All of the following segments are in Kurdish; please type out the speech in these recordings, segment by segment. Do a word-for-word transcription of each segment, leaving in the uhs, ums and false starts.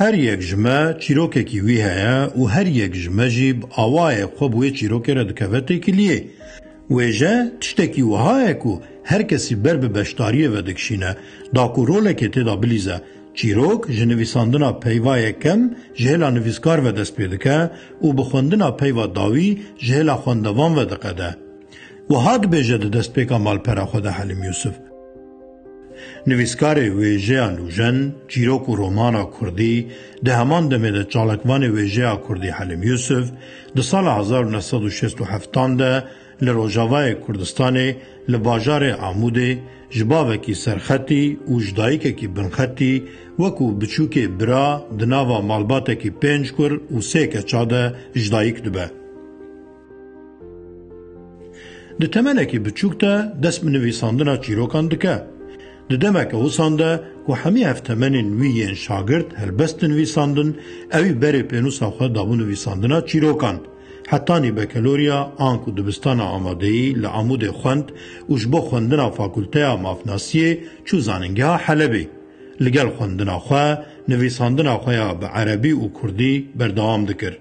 Her yek ji me çîrokekî wî heye û her yek ji me jî bi awayê xwe bi wê çîrokê re dikeve têkiliyê. Wêje tiştekî wiha ye ku her kesî ber bi beşdariyê ve dikişîne, da ku rolekê tê de bilîze. Çîrok ji nivîsandina peyva yekem ji hêla nivîskar ve dest pê dike û bi xwendina peyva dawî ji hêla xwendevan ve diqede. Wiha dibêje di destpêka malpera xwe de Helîm Yûsif. Nivîskarê wêjeya nûjen, çîrok û romana kurdî, di heman demê de çalakvanê wêjeya kurdî Helîm Yûsif, di sala hezar û neh sed û şêst û heft de li Rojavayê Kurdistanê, li bajarê Amûdê, ji bavekî serxetî û ji dayikekî binxetî, wekû biçûkê bira di nava malbatekî pênc kur û sê keça de ji dayik dibe. Di temenekî biçûk de dest bi nivîsandina çîrokan dike. Di demeke wisan de ku hemî hevtemenên wî yên şagirt helbest dinivîsandin, ewî berê pênûsa xwe dabû nivîsandina çîrokan. Hetanî bekeloriya anku dibistana amadeyî li Amûdê xwend û ji bo xwendina Fakulteya Mafnasiyê çû Zanîngeha Helebê. Li gel xwendina xwe, nivîsandina xwe ya bi erebî û kurdî berdewam dikir.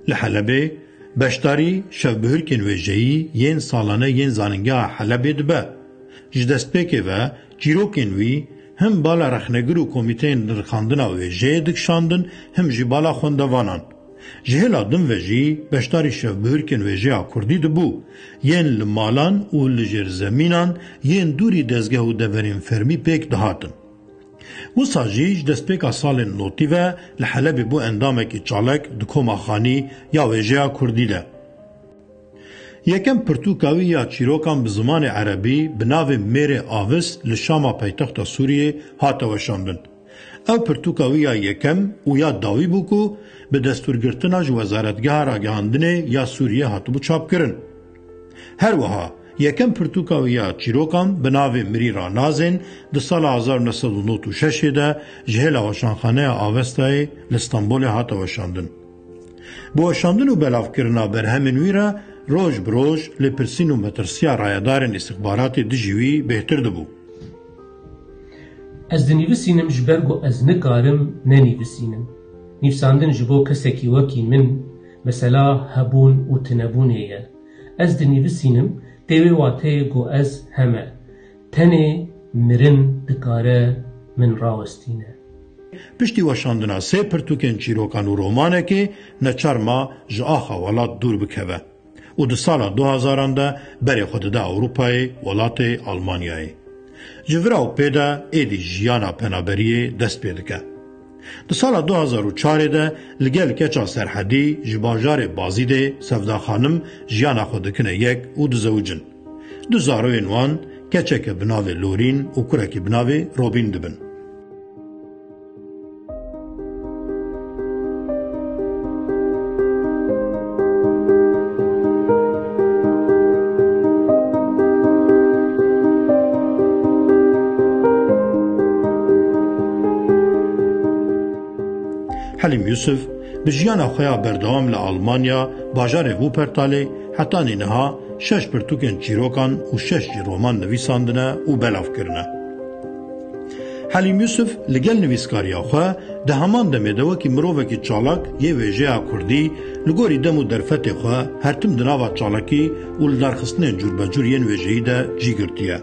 Li Helebê, beşdarî şevbihurkên wêjeyî yên salane yên Zanîngeha Helebê dibe. Ji destpêkê ve çîrokên wî him bala rexnegir û komîteyên nirxandina wêjeyê dikişandin, him jî bala xwendevanan. Ji hêla din ve jî beşdarî şevbihurkên wêjeya kurdî dibû, yên li malan û li jêrzemînan yên dûrî dezgeh û deverên fermî pêk dihatin. Wisa jî ji destpêka salên notî ve li Helebê bû endamekî çalak di Koma Xanî ya wêjeya kurdî de. Yekem pirtûka wî ya çîrokan bi zimanê erebî bi navê Mêrê Avis li Şama paytexta Sûriyê hate weşandin. Ew pirtûka wî ya yekem û ya dawî bû ku bi destûrgirtina ji Wezaretgeha Ragihandinê ya Sûriyê hatibû çapkirin. Her wiha yekem pirtûka wî ya çîrokan bi navê Mirî Ranazên di sala hezar û neh sed û nod û şeş de ji hêla Weşanxaneya Avestayê li Stenbolê hate weşandin. Bi weşandin û belavkirina berhemên wî re roj bi roj lêpirsîn û metirsiya rayedarên îstixbaratê dijî wî bêhtir dibû. Ez dinivîsînim ji ber ku ez nikarim nenivîsînim. Nivîsandin ji bo kesekî wekî min mesela hebûn û tinebûnê ye. Ez dinivîsînim tê wê wateyê ku ez heme. Tenê mirin dikare min rawestîne. Piştî weşandina sê pirtûkên çîrokan û romanekê, neçar ma ji axa welat dûr bikeve û di sala du hezaran de berê xwe dide Ewropayê, welatê Almanyayê. Ji vira û pê de êdî jiyana penaberiyê dest pê dike. Di sala du hezar û çarê de li gel keça serhedî ji bajarê Bazîdê Sevda Xanim jiyana xwe dikine yek û dizewicin. Du zaroyên wan, keçeke bi navê Lorîn û kurekî bi navê Robîn dibin. Helîm Yûsif bi jiyana xwe ya berdewam li Almanya, bajarê Wuppertalê, hetanî niha şeş pirtûkên çîrokan û şeş jî roman nivîsandine û belav kirine. Helîm Yûsif li gel nivîskariya xwe di heman demê de wekî mirovekî çalak yê wêjeya kurdî li gorî dem û derfetê xwe her tim di nava çalakî û lidarxistinên cûrbecûr yên wêjeyî de cî girtiye.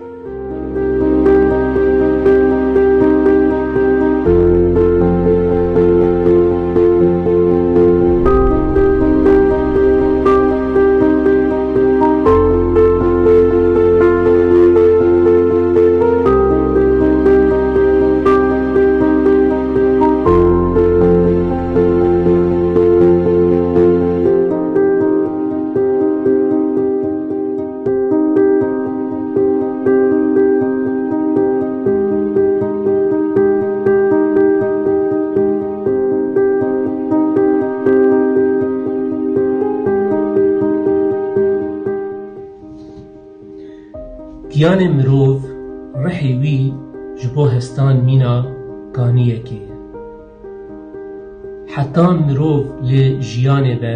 Giyanê mirov rihê wî ji bo hestan mîna kaniyekê ye. Heta mirov li jiyanê be,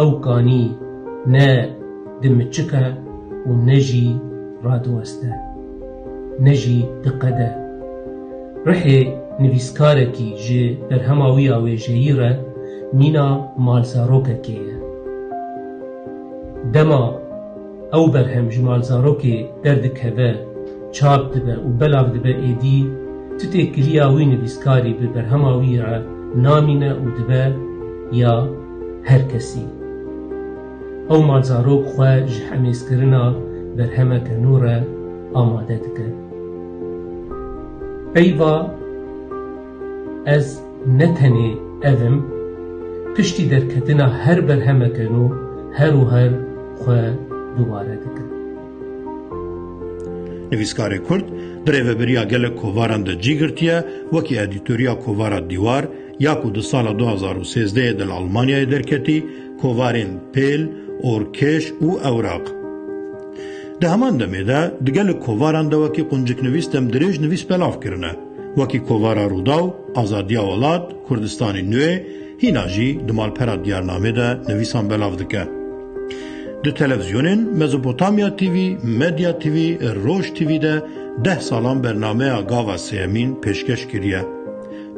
ew kanî ne dimiçike û ne jî radiweste, ne jî diqede. Rihê nivîskarekî ji berhema wî ya wêjeyî re mîna malzarokekê ye. Dema ew berhem ji malzarokê derdikeve, çap dibe û belav dibe êdî, tu têkiliya wî nivîskarî bi berhema wî re namîne û dibe ya her kesî. Ew malzarok xwe ji hemêzkirina berhemeke nû re amade dike. Peyva ez ne tenê ev im, piştî derketina her berhemeke nû her û her xwe dubare dikim. Nivîskarê Kurd di rêveberiya gelek kovaran de cî girtiye, wekî edîtoriya kovara Dîwar, ya ku di sala du hazar û sêzdehê de li Almanyayê derketî, kovarên Pêl, Orkêş û Ewraq. Di heman demê de di gelek kovaran de wekî qunciknivîs demdirêj nivîs belav kirine, wekî kovara Rûdaw, Azadiya Welat, Kurdistanê Nû, hîna jî di malpera Diyarnamê de nivîsan belav dike. Di televîzyonên Mezopotamya T V, Medya T V, Roj T V de deh salan bernameya gava sêyemîn pêşkeş kiriye.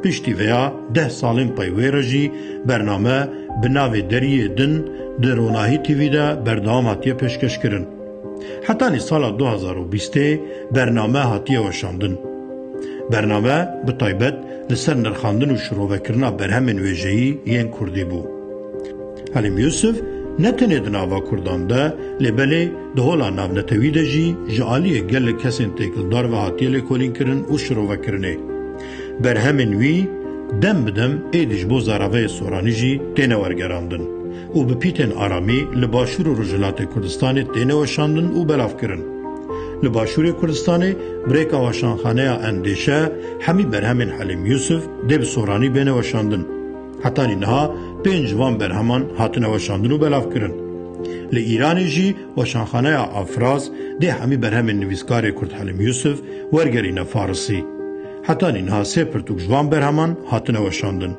Piştî vêya deh salên pey wê re jî bername bi navê Deriyê Din di Ronahî T V de berdewam hatiye pêşkeş kirin. Hetanî sala du hazar û bîstê bername hatiye weşandin. Bername bi taybet li ser nirxandin û şirovekirina berhemên wêjeyî yên kurdî bû. Helîm Yûsif ne tenê di nava kurdan de, lê belê di hola navnetewî de jî ji aliyê gelek kesên têkildar ve hatiye lêkolînkirin û şirovekirinê. Berhemên wî dem bi dem êdî ji bo zaraveyê soranî jî têne wergerandin û bi pîtên aramî li Başûr û Rojhilatê Kurdistanê têne weşandin û belavkirin. Li Başûrê Kurdistanê bi rêka weşanxaneya Endêşe hemî berhemên Helîm Yûsif dê bi soranî bêne weşandin. Hetanî niha pênc ji van berheman hatine weşandin û belavkirin. Li Îranê jî weşanxaneya Afraz dê hemî berhemên nivîskarê Kurd Helîm Yûsif wergerîne Farisî. Hetanî niha sê pirtûk ji van berheman hatine weşandin.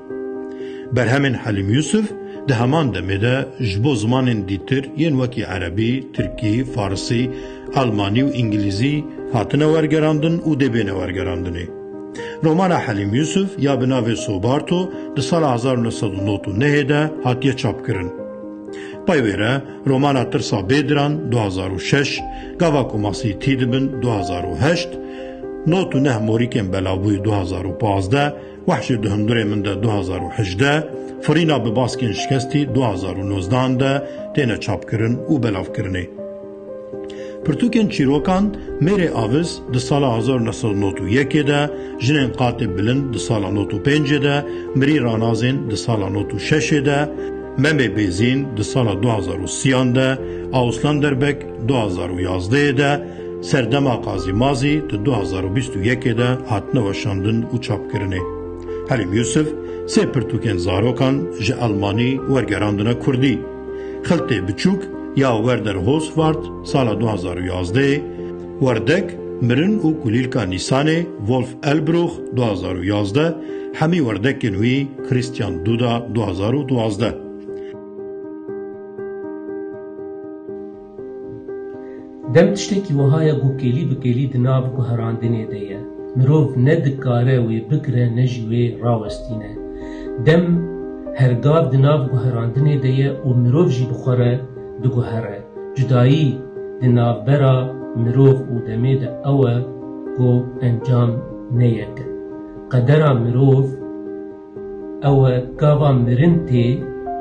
Berhemên Helîm Yûsif di heman demê de ji bo zimanên dîtir yên wekî erebî, tirkî, farisî, almanî û îngilîzî hatine wergerandin û dê bêne wergerandinê. Romana Helîm Yûsif ya bi navê Sobarto di sala hezar û neh sed û nod û nehê de hatiye çapkirin. Pey wê re romana Tirsa Bêdiran du hazar û şeş, Gava ku masî tî dibin du hazar û heşt, Nod û neh morîkên belavbûyî du hazar û pazdeh, Wehşê di hundirê min de du hazar û hejdeh, Firîna bi baskên şikestî du hazar û nozdehan de têne çapkirin û belavkirinê. Pirtûkên çîrokan Mêrê Avis di sala hezar û neh sed û nod û yekê de, Jinên Qatê Bilind di sala nod û pêncê de, Mirî Ranazên di sala nod û şeşê de, Memê Bêzîn di sala du hazar û sîyan de, Auslan Derbek du hazar û yazdehê de, Serdema Qazî Mazî di du hazar û bîst û yekê de hatine weşandin û çapkirinê. Helîm Yûsif sê pirtûkên zarokan ji Elmanî wergerandine Kurdî. Xiltê Biçûk ya Werder Hoswart sala du hazar û yazdehê, Werdek, Mirin û Kulîlka Nîsanê, Wolf Elbruch du hazar û yazdeh, hemî werdekên wî Christian Duda du hazar û duwazdeh. Dem tiştekî wiha ye ku kêlî bi kêlî di nav guherandinê de ye. Mirov ne dikare wê bigire ne jî wê rawestîne. Dem her gav di nav guherandinê de ye û mirov jî bi xwe re diguhere. Cudayî di navbera mirov û demê de ew e ku encam ne yek e. Qedera mirov ew e, gava mirin tê,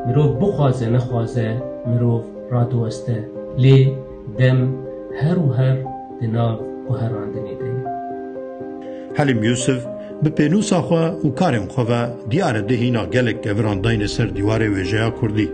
mirov bixwaze nexwaze, mirov radiweste. Lê dem her û her di nav guherandinê de ye. Helîm Yûsif bi pênûsa xwe û karên xwe ve diyar e dê hîna gelek keviran dayne ser dîwarê wêjeya kurdî.